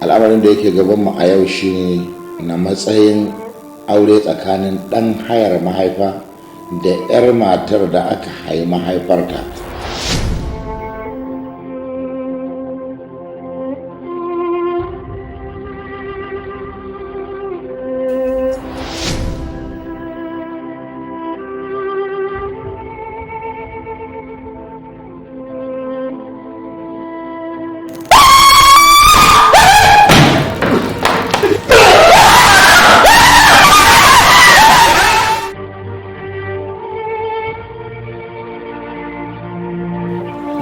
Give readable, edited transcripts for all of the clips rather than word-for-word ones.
Al'amarin da yake gabanmu a yau shine na matsayin aure tsakanin ɗan hayar mahaifa da 'yar matar da aka hayi mahaifarta.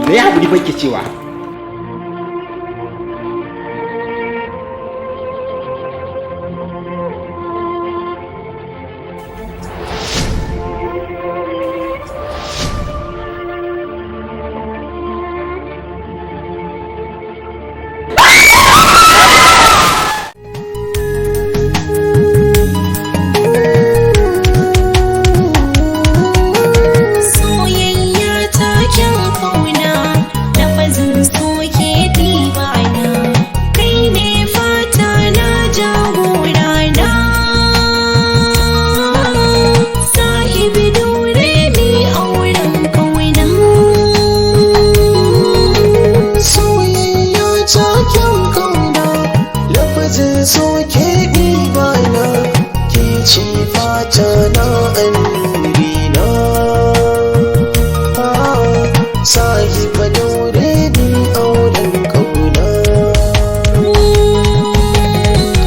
Me ya haƙuri bai ke cewa? Soyayya taken kauna, lafazin soke ɗibana, kai ne fata na jagora na. Sahibi dore mi auren kauna. Soyayya taken kauna, lafazin soke ɗibana, ke ce fata na annurina. Sahiba daure ni auren kauna.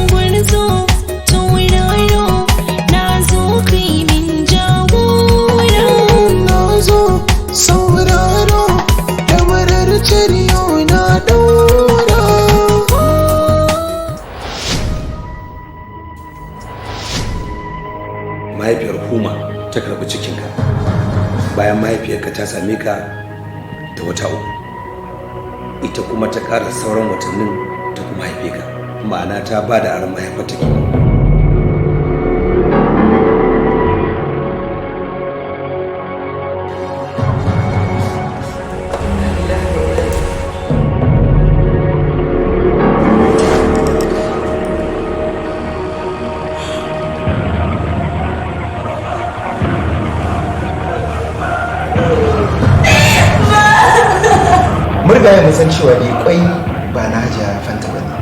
Gwarzo tauraro na zo kai min jagora. Na zo sauraro lamarar yau na ɗaura. Mahaifiyar Huma ta karɓi cikinka bayan mahaifiyarka ta same ka da wata 3, ita kuma ta ƙara sauran watannin ta kuma haife ka, ma'ana ta ba da aron mahaifarta kenan. Mun riga mun san cewa dai kwai ba na Hajiya Fanta ba ne,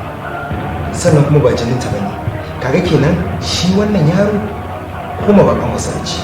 sannan kuma ba jininta ba ne. Kaga kenan shi wannan yaro kuma ba kan ce.